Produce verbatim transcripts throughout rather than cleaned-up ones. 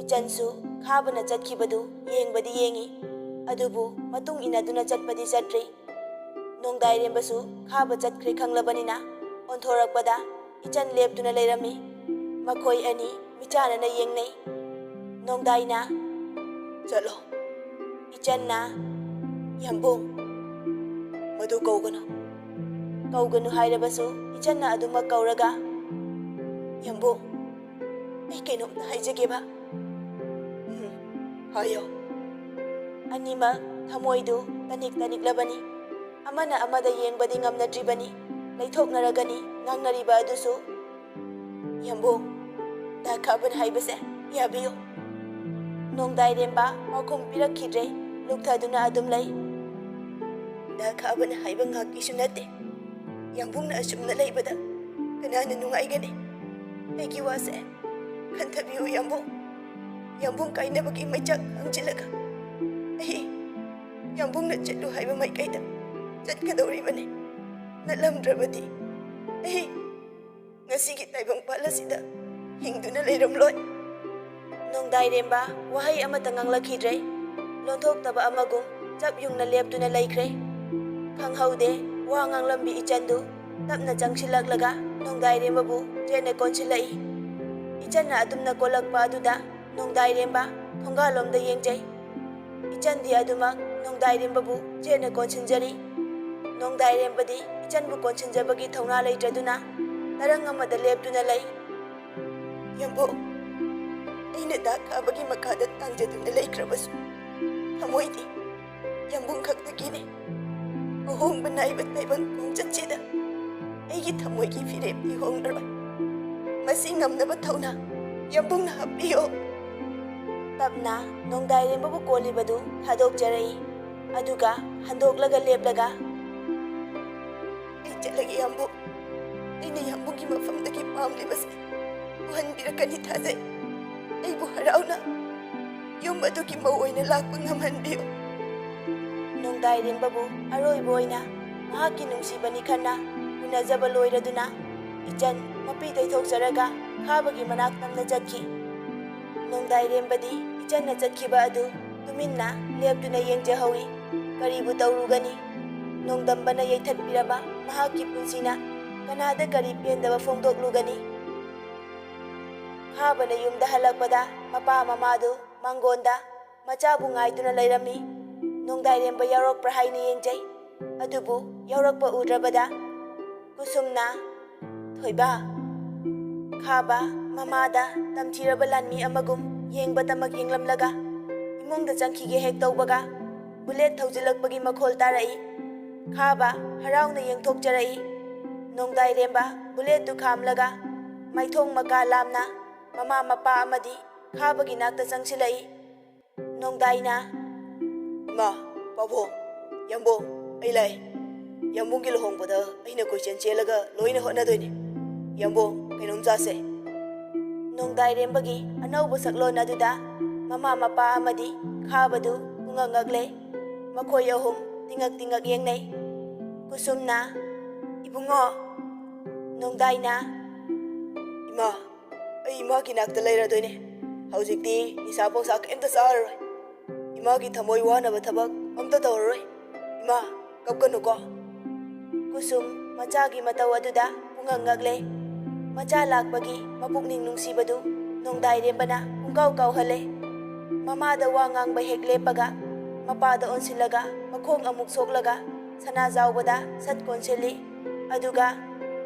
ꯏꯆꯟꯁꯨ ꯈꯥꯕꯅ ꯆꯠꯈꯤꯕꯗꯨ ꯌꯦꯡꯕꯗꯤ ꯌꯦꯡꯉꯤ, ꯑꯗꯨꯕꯨ ꯃꯇꯨꯡ ꯏꯟꯅꯗꯨꯅ ꯆꯠꯄꯗꯤ ꯆꯠꯇ꯭ꯔꯤ꯫ ꯅꯣꯡꯗꯥꯏꯔꯦꯝꯕꯁꯨ ꯈꯥꯕ ꯆꯠꯈ꯭ꯔꯦ ꯈꯪꯂꯕꯅꯤꯅ, ꯑꯣꯟꯊꯣꯔꯛꯄꯗ ꯏꯆꯟ ꯂꯦꯞꯇꯨꯅ ꯂꯩꯔꯝꯃꯤ꯫ ꯃꯈꯣꯏ ꯑꯅꯤ ꯃꯤꯆꯥꯟꯅꯅ ꯌꯦꯡꯅꯩ꯫ ꯅꯣꯡꯗꯥꯏꯅ, "ꯆꯠꯂꯣ꯫" ꯏꯆꯟꯅ, "ꯌꯥꯝꯕꯨꯡ, ꯃꯗꯨ ꯀꯧꯒꯅꯨ꯫" ꯀꯧꯒꯅꯨ ꯍꯥꯏꯔꯕꯁꯨ ꯏꯆꯟꯅ ꯑꯗꯨꯃꯛ ꯀꯧꯔꯒ, "ꯌꯥꯝꯕꯨꯡ, ꯑꯩ ꯀꯩꯅꯣꯝꯇ ꯍꯥꯏꯖꯒꯦꯕ꯫" "ꯎꯝ, ꯍꯥꯏꯌꯣ꯫" ꯑꯅꯤꯃꯛ ꯊꯃꯣꯏꯗꯨ ꯇꯅꯤꯛ ꯇꯅꯤꯛꯂꯕꯅꯤ꯫ ꯑꯃꯅ ꯑꯃꯗ ꯌꯦꯡꯕꯗꯤ ꯉꯝꯅꯗ꯭ꯔꯤꯕꯅꯤ꯫ ꯂꯩꯊꯣꯛꯅꯔꯒꯅꯤ ꯉꯥꯡꯅꯔꯤꯕ ꯑꯗꯨꯁꯨ꯫ "ꯌꯥꯝꯕꯨꯡ, ꯗꯥ ꯈꯥꯕꯟ ꯍꯥꯏꯕꯁꯦ ꯌꯥꯕꯤꯌꯨ꯫" ꯅꯣꯡꯗꯥꯏꯔꯦꯝꯕ ꯄꯥꯎꯈꯨꯝ ꯄꯤꯔꯛꯈꯤꯗ꯭ꯔꯦ, ꯂꯨꯞꯊꯗꯨꯅ ꯑꯗꯨꯝ ꯂꯩ꯫ "ꯗꯥ ꯈꯥꯕꯟ ꯍꯥꯏꯕ ꯉꯥꯛꯀꯤꯁꯨ ꯅꯠꯇꯦ꯫ ꯌꯥꯝꯕꯨꯡꯅ ꯑꯁꯨꯝꯅ ꯂꯩꯕꯗ ꯀꯅꯥꯅ ꯅꯨꯡꯉꯥꯏꯒꯅꯤ? ꯑꯩꯒꯤ ꯋꯥꯁꯦ ꯈꯟꯊꯕꯤꯌꯨ ꯌꯥꯝꯕꯨꯡ꯫ ꯌꯥꯝꯕꯨꯡ ꯀꯥꯏꯅꯕꯒꯤ ꯃꯩꯆꯥꯛ ꯈꯥꯡꯖꯤꯜꯂꯒ ꯑꯩ ꯌꯥꯝꯕꯨꯡꯅ ꯆꯠꯂꯨ ꯍꯥꯏꯕ ꯃꯥꯏꯀꯩꯗ ꯆꯠꯀꯗꯧꯔꯤꯕꯅꯤ꯫ ꯅꯠꯂꯝꯗ꯭ꯔꯕꯗꯤ ꯑꯩ ꯉꯁꯤꯒꯤ ꯇꯥꯏꯕꯪꯄꯥꯜ ꯑꯁꯤꯗ ꯍꯤꯡꯗꯨꯅ ꯂꯩꯔꯝꯂꯣꯏ꯫" ꯅꯣꯡꯗꯥꯏꯔꯦꯝꯕ ꯋꯥꯍꯩ ꯑꯃꯠꯇ ꯉꯥꯡꯂꯛꯈꯤꯗ꯭ꯔꯦ꯫ ꯂꯣꯟꯊꯣꯛꯇꯕ ꯑꯃꯒꯨꯝ ꯆꯞ ꯌꯨꯡꯅ ꯂꯦꯞꯇꯨꯅ ꯂꯩꯈ꯭ꯔꯦ꯫ ꯈꯪꯍꯧꯗꯦ, ꯋꯥ ꯉꯥꯡꯂꯝꯕꯤ ꯏꯆꯟꯗꯨ ꯇꯞꯅ ꯆꯪꯁꯤꯜꯂꯛꯂꯒ ꯅꯣꯡꯗꯥꯏꯔꯦꯝꯕꯕꯨ ꯆꯦꯠꯅ ꯀꯣꯟꯁꯤꯜꯂꯛꯏ꯫ ꯏꯆꯟꯅ ꯑꯗꯨꯝꯅ ꯀꯣꯜꯂꯛꯄ ꯑꯗꯨꯗ ꯅꯣꯡꯗꯥꯏꯔꯦꯝꯕ ꯊꯣꯡꯒꯥꯜꯂꯣꯝꯗ ꯌꯦꯡꯖꯩ꯫ ꯏꯆꯟꯗꯤ ꯑꯗꯨꯃꯛ ꯅꯣꯡꯗꯥꯏꯔꯦꯝꯕꯕꯨ ꯆꯦꯠꯅ ꯀꯣꯟꯁꯤꯟꯖꯔꯤ꯫ ꯅꯣꯡꯗꯥꯏꯔꯦꯝꯕꯗꯤ ꯏꯆꯟꯕꯨ ꯀꯣꯟꯁꯤꯟꯖꯕꯒꯤ ꯊꯧꯅꯥ ꯂꯩꯇ꯭ꯔꯗꯨꯅ ꯇꯔꯪ ꯑꯃꯗ ꯂꯦꯞꯇꯨꯅ ꯂꯩ꯫ "ꯌꯥꯝꯕꯨꯡ, ꯑꯩꯅ ꯗꯥ ꯈꯥꯕꯒꯤ ꯃꯈꯥꯗ ꯇꯥꯡꯖꯗꯨꯅ ꯂꯩꯈ꯭ꯔꯕꯁꯨ ꯊꯃꯣꯏꯗꯤ ꯌꯥꯝꯕꯨꯡ ꯈꯛꯇꯒꯤꯅꯤ꯫ ꯑꯍꯣꯡꯕ ꯅꯥꯏꯕ ꯇꯥꯏꯕꯪ ꯈꯣꯡꯆꯠꯁꯤꯗ ꯑꯩꯒꯤ ꯊꯃꯣꯏꯒꯤ ꯐꯤꯔꯦꯞꯇꯤ ꯍꯣꯡꯂꯔꯣꯏ꯫ ꯃꯁꯤ ꯉꯝꯅꯕ ꯊꯧꯅꯥ ꯌꯥꯝꯕꯨꯡꯅ ꯍꯥꯞꯄꯤꯌꯣ꯫" ꯇꯞꯅ ꯅꯣꯡꯗꯥꯏꯔꯦꯝꯕꯕꯨ ꯀꯣꯜꯂꯤꯕꯗꯨ ꯊꯥꯗꯣꯛꯆꯔꯛꯏ꯫ ꯑꯗꯨꯒ ꯍꯟꯗꯣꯛꯂꯒ ꯂꯦꯞꯂꯒ, "ꯑꯩ ꯆꯠꯂꯒꯦ ꯌꯥꯝꯕꯨꯡ꯫ ꯑꯩꯅ ꯌꯥꯝꯕꯨꯡꯒꯤ ꯃꯐꯝꯗꯒꯤ ꯄꯥꯝꯂꯤꯕꯁꯦ ꯎꯍꯟꯕꯤꯔꯛꯀꯅꯤ ꯊꯥꯖꯩ꯫ ꯑꯩꯕꯨ ꯍꯔꯥꯎꯅ ꯌꯨꯝ ꯑꯗꯨꯒꯤ ꯃꯧ ꯑꯣꯏꯅ ꯂꯥꯛꯄ ꯉꯝꯍꯟꯕꯤꯌꯨ꯫" ꯅꯣꯡꯗꯥꯏꯔꯦꯝꯕꯕꯨ ꯑꯔꯣꯏꯕ ꯑꯣꯏꯅ ꯃꯍꯥꯛꯀꯤ ꯅꯨꯡꯁꯤꯕꯅꯤ ꯈꯟꯅ ꯎꯅꯖꯕ ꯂꯣꯏꯔꯗꯨꯅ ꯏꯆꯟ ꯃꯄꯤ ꯇꯩꯊꯣꯛꯆꯔꯒ ꯈꯥꯕꯒꯤ ꯃꯅꯥꯛ ꯇꯝꯅ ꯆꯠꯈꯤ꯫ ꯅꯣꯡꯗꯥꯏꯔꯦꯝꯕꯗꯤ ꯏꯆꯟꯅ ꯆꯠꯈꯤꯕ ꯑꯗꯨ ꯇꯨꯃꯤꯟꯅ ꯂꯦꯞꯇꯨꯅ ꯌꯦꯡꯖꯍꯧꯏ꯫ ꯀꯔꯤꯕꯨ ꯇꯧꯔꯨꯒꯅꯤ? ꯅꯣꯡꯗꯝꯕꯅ ꯌꯩꯊꯠꯄꯤꯔꯕ ꯃꯍꯥꯛꯀꯤ ꯄꯨꯟꯁꯤꯅ ꯀꯅꯥꯗ ꯀꯔꯤ ꯄꯦꯟꯗꯕ ꯐꯣꯡꯗꯣꯛꯂꯨꯒꯅꯤ? ꯈꯥꯕꯅ ꯌꯨꯝꯗ ꯍꯜꯂꯛꯄꯗ ꯃꯄꯥ ꯃꯃꯥꯗꯨ ꯃꯥꯡꯒꯣꯟꯗ ꯃꯆꯥꯕꯨ ꯉꯥꯏꯗꯨꯅ ꯂꯩꯔꯝꯃꯤ꯫ ꯅꯣꯡꯗꯥꯏꯔꯦꯝꯕ ꯌꯥꯎꯔꯛꯄ꯭ꯔꯥ ꯍꯥꯏꯅ ꯌꯦꯡꯖꯩ꯫ ꯑꯗꯨꯕꯨ ꯌꯥꯎꯔꯛꯄ ꯎꯗ꯭ꯔꯕꯗ ꯀꯨꯁꯨꯝꯅ, "ꯊꯣꯏꯕ!" ꯈꯥꯕ ꯃꯃꯥꯗ ꯇꯝꯊꯤꯔꯕ ꯂꯥꯟꯃꯤ ꯑꯃꯒꯨꯝ ꯌꯦꯡꯕꯇꯃꯛ ꯌꯦꯡꯂꯝꯂꯒ ꯏꯃꯨꯡꯗ ꯆꯪꯈꯤꯒꯦ ꯍꯦꯛ ꯇꯧꯕꯒ ꯕꯨꯂꯦꯠ ꯊꯧꯖꯤꯜꯂꯛꯄꯒꯤ ꯃꯈꯣꯜ ꯇꯥꯔꯛꯏ꯫ ꯈꯥꯕ ꯍꯔꯥꯎꯅ ꯌꯦꯡꯊꯣꯛꯆꯔꯛꯏ꯫ ꯅꯣꯡꯗꯥꯏꯔꯦꯝꯕ ꯕꯨꯂꯦꯠꯇꯨ ꯈꯥꯝꯂꯒ ꯃꯥꯏꯊꯣꯡ ꯃꯀꯥ ꯂꯥꯝꯅ ꯃꯃꯥ ꯃꯄꯥ ꯑꯃꯗꯤ ꯈꯥꯕꯒꯤ ꯅꯥꯛꯇ ꯆꯪꯁꯤꯜꯂꯛꯏ꯫ ꯅꯣꯡꯗꯥꯏꯅ, "ꯏꯃꯥ, ꯄꯥꯕꯨꯡ, ꯌꯥꯝꯕꯨꯡ, ꯑꯩ ꯂꯥꯛꯑꯦ꯫ ꯌꯥꯝꯕꯨꯡꯒꯤ ꯂꯨꯍꯣꯡꯕꯗ ꯑꯩꯅ ꯀꯣꯏꯆꯦꯟ ꯆꯦꯜꯂꯒ ꯂꯣꯏꯅ ꯍꯣꯠꯅꯗꯣꯏꯅꯦ꯫ ꯌꯥꯝꯕꯨꯡ, ꯀꯩꯅꯣꯝ ꯆꯥꯁꯦ꯫" ꯅꯣꯡꯗꯥꯏꯔꯦꯝꯕꯒꯤ ꯑꯅꯧꯕ ꯁꯛꯂꯣꯟ ꯑꯗꯨꯗ ꯃꯃꯥ ꯃꯄꯥ ꯑꯃꯗꯤ ꯈꯥꯕꯗꯨ ꯄꯨꯡꯉꯛ ꯉꯛꯂꯦ꯫ ꯃꯈꯣꯏ ꯑꯍꯨꯝ ꯇꯤꯉꯛ ꯇꯤꯉꯛ ꯌꯦꯡꯅꯩ꯫ ꯀꯨꯁꯨꯝꯅ, "ꯏꯕꯨꯡꯉꯣ!" ꯅꯣꯡꯗꯥꯏꯅ, "ꯏꯃꯥ, ꯑꯩ ꯏꯃꯥꯒꯤ ꯅꯥꯛꯇ ꯂꯩꯔꯗꯣꯏꯅꯦ꯫ ꯍꯧꯖꯤꯛꯇꯤ ꯅꯤꯁꯥ ꯄꯨꯡꯁꯥ ꯀꯩꯝꯇ ꯆꯥꯔꯔꯣꯏ꯫ ꯏꯃꯥꯒꯤ ꯊꯃꯣꯏ ꯋꯥꯅꯕ ꯊꯕꯛ ꯑꯝꯇ ꯇꯧꯔꯔꯣꯏ꯫ ꯏꯃꯥ, ꯀꯞꯀꯅꯨꯀꯣ꯫" ꯀꯨꯁꯨꯝ ꯃꯆꯥꯒꯤ ꯃꯇꯧ ꯑꯗꯨꯗ ꯄꯨꯡꯉꯛ ꯉꯛꯂꯦ꯫ ꯃꯆꯥ ꯂꯥꯛꯄꯒꯤ ꯃꯄꯨꯛꯅꯤꯡ ꯅꯨꯡꯁꯤꯕꯗꯨ ꯅꯣꯡꯗꯥꯏꯔꯦꯝꯕꯅ ꯄꯨꯡꯀꯥꯎ ꯀꯥꯎꯍꯜꯂꯦ꯫ ꯃꯃꯥꯗ ꯋꯥ ꯉꯥꯡꯕ ꯍꯦꯛ ꯂꯦꯞꯄꯒ ꯃꯄꯥꯗ ꯑꯣꯟꯁꯤꯜꯂꯒ ꯃꯈꯣꯡ ꯑꯃꯨꯛ ꯁꯣꯛꯂꯒ ꯁꯅꯥꯖꯥꯎꯕꯗ ꯁꯠ ꯀꯣꯟꯁꯤꯜꯂꯤ꯫ ꯑꯗꯨꯒ,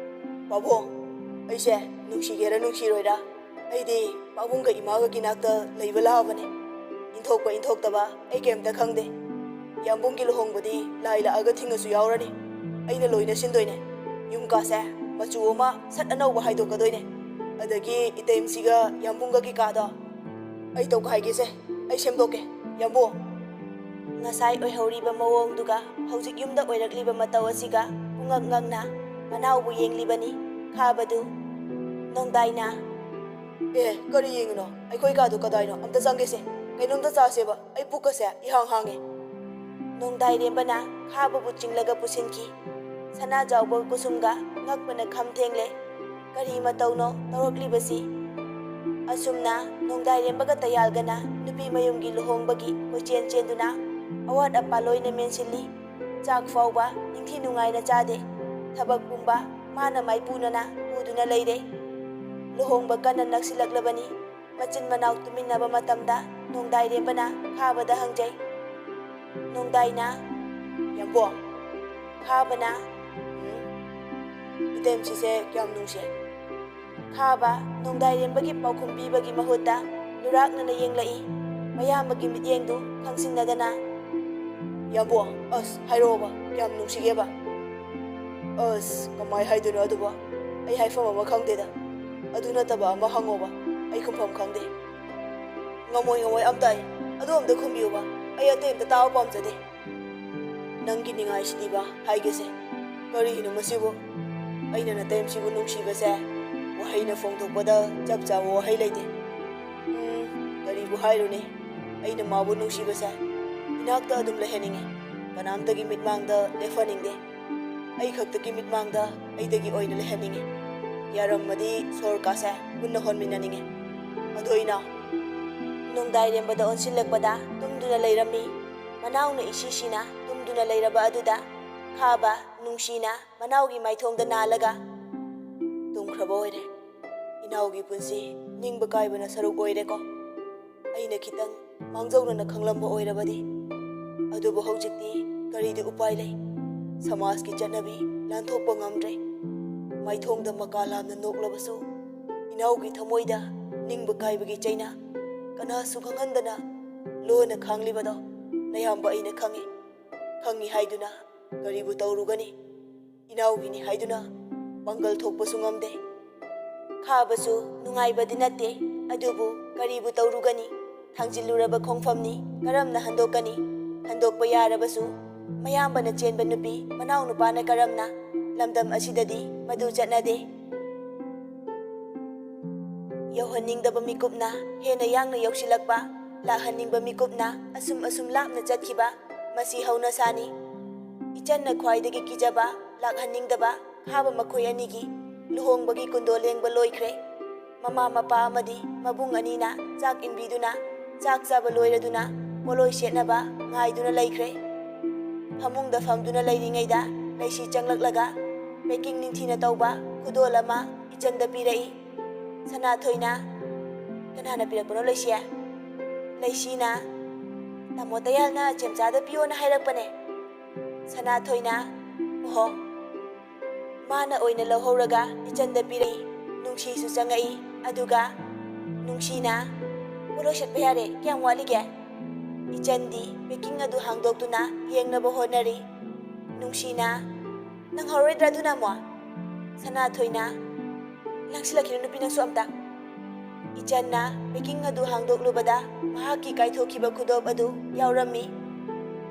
"ꯄꯥꯕꯨꯡ, ꯑꯩꯁꯦ ꯅꯨꯡꯁꯤꯒꯦꯔꯥ ꯅꯨꯡꯁꯤꯔꯣꯏꯔꯥ, ꯑꯩꯗꯤ ꯄꯥꯕꯨꯡꯒ ꯏꯃꯥꯒꯒꯤ ꯅꯥꯛꯇ ꯂꯩꯕ ꯂꯥꯛꯑꯕꯅꯦ꯫ ꯏꯟꯊꯣꯛꯄ ꯏꯟꯊꯣꯛꯇꯕ ꯑꯩ ꯀꯩꯝꯇ ꯈꯪꯗꯦ꯫ ꯌꯥꯝꯕꯨꯡꯒꯤ ꯂꯨꯍꯣꯡꯕꯗꯤ ꯂꯥꯏ ꯂꯥꯛꯑꯒ ꯊꯤꯡꯉꯁꯨ ꯌꯥꯎꯔꯅꯤ꯫ ꯑꯩꯅ ꯂꯣꯏꯅ ꯁꯤꯟꯗꯣꯏꯅꯦ꯫ ꯌꯨꯝ ꯀꯥꯁꯦ ꯃꯆꯨ ꯑꯃ ꯁꯠ ꯑꯅꯧꯕ ꯍꯥꯏꯗꯣꯛꯀꯗꯣꯏꯅꯦ꯫ ꯑꯗꯒꯤ ꯏꯇꯩꯃꯁꯤꯒ ꯌꯥꯝꯕꯨꯡꯒꯒꯤ ꯀꯥꯗꯣ ꯑꯩ ꯇꯧꯈꯥꯏꯒꯦꯁꯦ, ꯑꯩ ꯁꯦꯝꯗꯣꯛꯀꯦ, ꯌꯥꯝꯕꯨꯡ꯫" ꯉꯁꯥꯏ ꯑꯣꯏꯍꯧꯔꯤꯕ ꯃꯑꯣꯡꯗꯨꯒ ꯍꯧꯖꯤꯛ ꯌꯨꯝꯗ ꯑꯣꯏꯔꯛꯂꯤꯕ ꯃꯇꯧ ꯑꯁꯤꯒ ꯄꯨꯡꯉꯛ ꯉꯛꯅ ꯃꯅꯥꯎꯕꯨ ꯌꯦꯡꯂꯤꯕꯅꯤ ꯈꯥꯕꯗꯨ꯫ ꯅꯣꯡꯗꯥꯏꯅ, "ꯑꯦ, ꯀꯔꯤ ꯌꯦꯡꯉꯤꯅꯣ? ꯑꯩꯈꯣꯏ ꯀꯥꯗꯨ ꯀꯗꯥꯏꯅꯣ? ꯑꯝꯇ ꯆꯪꯒꯦꯁꯦ꯫ ꯀꯩꯅꯣꯝꯇ ꯆꯥꯁꯦꯕ꯫ ꯑꯩ ꯄꯨꯛꯀꯁꯦ ꯏꯍꯥꯡ ꯍꯥꯡꯉꯦ꯫" ꯅꯣꯡꯗꯥꯏꯔꯦꯝꯕꯅ ꯈꯥꯕꯕꯨ ꯆꯤꯡꯂꯒ ꯄꯨꯁꯤꯟꯈꯤ꯫ ꯁꯅꯥꯖꯥꯎꯕ ꯀꯨꯁꯨꯝꯒ ꯉꯛꯄꯅ ꯈꯝ ꯊꯦꯡꯂꯦ꯫ ꯀꯔꯤ ꯃꯇꯧꯅꯣ ꯇꯧꯔꯛꯂꯤꯕꯁꯤ? ꯑꯁꯨꯝꯅ ꯅꯣꯡꯗꯥꯏꯔꯦꯝꯕꯒ ꯇꯌꯥꯜꯒꯅ ꯅꯨꯄꯤ ꯃꯌꯨꯝꯒꯤ ꯂꯨꯍꯣꯡꯕꯒꯤ ꯀꯣꯏꯆꯦꯟ ꯆꯦꯟꯗꯨꯅ ꯑꯋꯥꯠ ꯑꯄꯥ ꯂꯣꯏꯅ ꯃꯦꯟꯁꯤꯜꯂꯤ꯫ ꯆꯥꯛ ꯐꯥꯎꯕ ꯅꯤꯡꯊꯤ ꯅꯨꯡꯉꯥꯏꯅ ꯆꯥꯗꯦ꯫ ꯊꯕꯛ ꯄꯨꯝꯕ ꯃꯥꯅ ꯃꯥꯏꯄꯨꯅꯅ ꯄꯨꯗꯨꯅ ꯂꯩꯔꯦ꯫ ꯂꯨꯍꯣꯡꯕ ꯀꯟꯅ ꯅꯛꯁꯤꯜꯂꯛꯂꯕꯅꯤ꯫ ꯃꯆꯤꯟ ꯃꯅꯥꯎ ꯇꯨꯃꯤꯟꯅꯕ ꯃꯇꯝꯗ ꯅꯣꯡꯗꯥꯏꯔꯦꯝꯕꯅ ꯈꯥꯕꯗ ꯍꯪꯖꯩ꯫ ꯅꯣꯡꯗꯥꯏꯅ, "ꯌꯥꯝꯕꯣ?" ꯈꯥꯕꯅ, "ꯎꯝ, ꯏꯇꯩꯃꯁꯤꯁꯦ ꯀꯌꯥꯝ ꯅꯨꯡꯁꯤ?" ꯈꯥꯕ ꯅꯣꯡꯗꯥꯏꯔꯦꯝꯕꯒꯤ ꯄꯥꯎꯈꯨꯝ ꯄꯤꯕꯒꯤ ꯃꯍꯨꯠꯇ ꯂꯨꯔꯥꯛꯅꯅ ꯌꯦꯡꯂꯛꯏ꯫ ꯃꯌꯥꯝꯕꯒꯤ ꯃꯤꯠꯌꯦꯡꯗꯨ ꯈꯪꯁꯤꯟꯅꯗꯅ, "ꯌꯥꯝꯕꯣ, ꯑꯁ, ꯍꯥꯏꯔꯛꯑꯣꯕ, ꯀꯌꯥꯝ ꯅꯨꯡꯁꯤꯒꯦꯕ?" "ꯑꯁ, ꯀꯃꯥꯏ ꯍꯥꯏꯗꯣꯏꯅꯣ ꯑꯗꯨꯕꯣ? ꯑꯩ ꯍꯥꯏꯐꯝ ꯑꯃ ꯈꯪꯗꯦꯗ꯫ ꯑꯗꯨ ꯅꯠꯇꯕ ꯑꯃ ꯍꯪꯉꯣꯕ, ꯑꯩ ꯈꯨꯝꯐꯝ ꯈꯪꯗꯦ꯫" "ꯉꯝꯃꯣꯏ, ꯉꯝꯃꯣꯏ, ꯑꯝꯇ ꯑꯩ, ꯑꯗꯨ ꯑꯝꯇ ꯈꯨꯝꯕꯤꯌꯨꯕ, ꯑꯩ ꯑꯇꯩ ꯑꯝꯇ ꯇꯥꯕ ꯄꯥꯝꯖꯗꯦ꯫" "ꯅꯪꯒꯤ ꯅꯤꯡꯉꯥꯏꯁꯤꯗꯤꯕ ꯍꯥꯏꯒꯦꯁꯦ꯫ ꯀꯔꯤꯅꯣ ꯃꯁꯤꯕꯨ? ꯑꯩꯅ ꯅꯇꯩꯃꯁꯤꯕꯨ ꯅꯨꯡꯁꯤꯕꯁꯦ ꯋꯥꯍꯩꯅ ꯐꯣꯡꯗꯣꯛꯄꯗ ꯆꯞ ꯆꯥꯕ ꯋꯥꯍꯩ ꯂꯩꯇꯦ꯫ ꯎꯝ, ꯀꯔꯤꯕꯨ ꯍꯥꯏꯔꯨꯅꯤ? ꯑꯩꯅ ꯃꯥꯕꯨ ꯅꯨꯡꯁꯤꯕꯁꯦ ꯏꯅꯥꯛꯇ ꯑꯗꯨꯝ ꯂꯩꯍꯟꯅꯤꯡꯉꯤ꯫ ꯀꯅꯥꯝꯇꯒꯤ ꯃꯤꯠꯃꯥꯡꯗ ꯂꯦꯞꯍꯟꯅꯤꯡꯗꯦ꯫ ꯑꯩ ꯈꯛꯇꯒꯤ ꯃꯤꯠꯃꯥꯡꯗ ꯑꯩꯗꯒꯤ ꯑꯣꯏꯅ ꯂꯩꯍꯟꯅꯤꯡꯉꯤ꯫ ꯌꯥꯔꯝꯃꯗꯤ ꯁꯣꯔꯀꯥꯁꯦ ꯄꯨꯟꯅ ꯍꯣꯟꯃꯤꯟꯅꯅꯤꯡꯉꯤ꯫" ꯑꯗꯣ ꯏꯅꯥꯎ, ꯅꯣꯡꯗꯥꯏꯔꯦꯝꯕꯗ ꯑꯣꯟꯁꯤꯜꯂꯛꯄꯗ ꯇꯨꯝꯗꯨꯅ ꯂꯩꯔꯝꯃꯤ꯫ ꯃꯅꯥꯎꯅ ꯏꯁꯤꯁꯤꯅ ꯇꯨꯝꯗꯨꯅ ꯂꯩꯔꯕ ꯑꯗꯨꯗ ꯈꯥꯕ ꯅꯨꯡꯁꯤꯅ ꯃꯅꯥꯎꯒꯤ ꯃꯥꯏꯊꯣꯡꯗ ꯅꯥꯜꯂꯒ, "ꯇꯨꯝꯈ꯭ꯔꯕ ꯑꯣꯏꯔꯦ꯫ ꯏꯅꯥꯎꯒꯤ ꯄꯨꯟꯁꯤ ꯅꯤꯡꯕ ꯀꯥꯏꯕꯅ ꯁꯔꯨꯛ ꯑꯣꯏꯔꯦꯀꯣ꯫ ꯑꯩꯅ ꯈꯤꯇꯪ ꯃꯥꯡꯖꯧꯅꯅ ꯈꯪꯂꯝꯕ ꯑꯣꯏꯔꯕꯗꯤ꯫ ꯑꯗꯨꯕꯨ ꯍꯧꯖꯤꯛꯇꯤ ꯀꯔꯤꯗꯤ ꯎꯄꯥꯏ ꯂꯩ? ꯁꯃꯥꯖꯀꯤ ꯆꯠꯅꯕꯤ ꯂꯥꯟꯊꯣꯛꯄ ꯉꯝꯗ꯭ꯔꯦ꯫" ꯃꯥꯏꯊꯣꯡꯗ ꯃꯀꯥ ꯂꯥꯝꯅ ꯅꯣꯛꯂꯕꯁꯨ ꯏꯅꯥꯎꯒꯤ ꯊꯃꯣꯏꯗ ꯅꯤꯡꯕ ꯀꯥꯏꯕꯒꯤ ꯆꯩꯅꯥ ꯀꯅꯥꯁꯨ ꯈꯪꯍꯟꯗꯅ ꯂꯣꯟꯅ ꯈꯥꯡꯂꯤꯕꯗꯣ ꯅꯌꯥꯝꯕ ꯑꯩꯅ ꯈꯪꯏ꯫ ꯈꯪꯏ ꯍꯥꯏꯗꯨꯅ ꯀꯔꯤꯕꯨ ꯇꯧꯔꯨꯒꯅꯤ? ꯏꯅꯥꯎꯒꯤꯅꯤ ꯍꯥꯏꯗꯨꯅ ꯄꯥꯡꯒꯜ ꯊꯣꯛꯄꯁꯨ ꯉꯝꯗꯦ꯫ ꯈꯥꯕꯁꯨ ꯅꯨꯡꯉꯥꯏꯕꯗꯤ ꯅꯠꯇꯦ, ꯑꯗꯨꯕꯨ ꯀꯔꯤꯕꯨ ꯇꯧꯔꯨꯒꯅꯤ? ꯊꯥꯡꯖꯤꯜꯂꯨꯔꯕ ꯈꯣꯡꯐꯝꯅꯤ, ꯀꯔꯝꯅ ꯍꯟꯗꯣꯛꯀꯅꯤ? ꯍꯟꯗꯣꯛꯄ ꯌꯥꯔꯕꯁꯨ ꯃꯌꯥꯝꯕꯅ ꯆꯦꯟꯕ ꯅꯨꯄꯤ ꯃꯅꯥꯎꯅꯨꯄꯥꯅ ꯀꯔꯝꯅ ꯂꯝꯗꯝ ꯑꯁꯤꯗꯗꯤ ꯃꯗꯨ ꯆꯠꯅꯗꯦ꯫ ꯌꯧꯍꯟꯅꯤꯡꯗꯕ ꯃꯤꯀꯨꯞꯅ ꯍꯦꯟꯅ ꯌꯥꯡꯅ ꯌꯧꯁꯤꯜꯂꯛꯄ, ꯂꯥꯛꯍꯟꯅꯤꯡꯕ ꯃꯤꯀꯨꯞꯅ ꯑꯁꯨꯝ ꯑꯁꯨꯝ ꯂꯥꯞꯅ ꯆꯠꯈꯤꯕ, ꯃꯁꯤ ꯍꯧꯅꯁꯥꯅꯤ꯫ ꯏꯆꯟꯅ ꯈ꯭ꯋꯥꯏꯗꯒꯤ ꯀꯤꯖꯕ, ꯂꯥꯛꯍꯟꯅꯤꯡꯗꯕ ꯈꯥꯕ ꯃꯈꯣꯏ ꯑꯅꯤꯒꯤ ꯂꯨꯍꯣꯡꯕꯒꯤ ꯀꯨꯟꯗꯣ ꯂꯦꯡꯕ ꯂꯣꯏꯈ꯭ꯔꯦ꯫ ꯃꯃꯥ ꯃꯄꯥ ꯑꯃꯗꯤ ꯃꯕꯨꯡ ꯑꯅꯤꯅ ꯆꯥꯛ ꯏꯟꯕꯤꯗꯨꯅ, ꯆꯥꯛ ꯆꯥꯕ ꯂꯣꯏꯔꯗꯨꯅ ꯄꯣꯠꯂꯣꯏ ꯁꯦꯠꯅꯕ ꯉꯥꯏꯗꯨꯅ ꯂꯩꯈ꯭ꯔꯦ꯫ ꯐꯃꯨꯡꯗ ꯐꯝꯗꯨꯅ ꯂꯩꯔꯤꯉꯩꯗ ꯂꯩꯁꯤ ꯆꯪꯂꯛꯂꯒ packing ꯅꯤꯡꯊꯤꯅ ꯇꯧꯕ ꯈꯨꯗꯣꯜ ꯑꯃ ꯏꯆꯟꯗ ꯄꯤꯔꯛꯏ꯫ ꯁꯅꯥꯊꯣꯏꯅ, "ꯀꯅꯥꯅ ꯄꯤꯔꯛꯄꯅꯣ ꯂꯩꯁꯤ?" ꯂꯩꯁꯤꯅ, "ꯇꯥꯃꯣ ꯇꯌꯥꯜꯅ ꯆꯦꯝꯆꯥꯗ ꯄꯤꯌꯣꯅ ꯍꯥꯏꯔꯛꯄꯅꯦ꯫" ꯁꯅꯥꯊꯣꯏꯅ, "ꯑꯣꯍꯣ꯫" ꯃꯥꯅ ꯑꯣꯏꯅ ꯂꯧꯍꯧꯔꯒ ꯏꯆꯟꯗ ꯄꯤꯔꯛꯏ꯫ ꯅꯨꯡꯁꯤꯁꯨ ꯆꯪꯉꯛꯏ꯫ ꯑꯗꯨꯒ ꯅꯨꯡꯁꯤꯅ, "ꯄꯣꯠꯂꯣꯏ ꯁꯦꯠꯄ ꯌꯥꯔꯦ, ꯀꯌꯥꯝ ꯋꯥꯠꯂꯤꯒꯦ?" ꯏꯆꯟꯗꯤ packing ꯑꯗꯨ ꯍꯥꯡꯗꯣꯛꯇꯨꯅ ꯌꯦꯡꯅꯕ ꯍꯣꯠꯅꯔꯤ꯫ ꯅꯨꯡꯁꯤꯅ, "ꯅꯪꯍꯧꯔꯣꯏꯗ꯭ꯔꯥ ꯑꯗꯨꯅ ꯑꯃꯨꯛ?" ꯁꯅꯥꯊꯣꯏꯅ, "ꯂꯥꯡꯁꯤꯜꯂꯛꯈꯤꯅꯨ ꯅꯨꯄꯤ ꯅꯪꯁꯨ ꯑꯝꯇ꯫" ꯏꯆꯟꯅ packing ꯑꯗꯨ ꯍꯥꯡꯗꯣꯛꯂꯨꯕꯗ ꯃꯍꯥꯛꯀꯤ ꯀꯥꯏꯊꯣꯛꯈꯤꯕ ꯈꯨꯗꯣꯞ ꯑꯗꯨ ꯌꯥꯎꯔꯝꯃꯤ꯫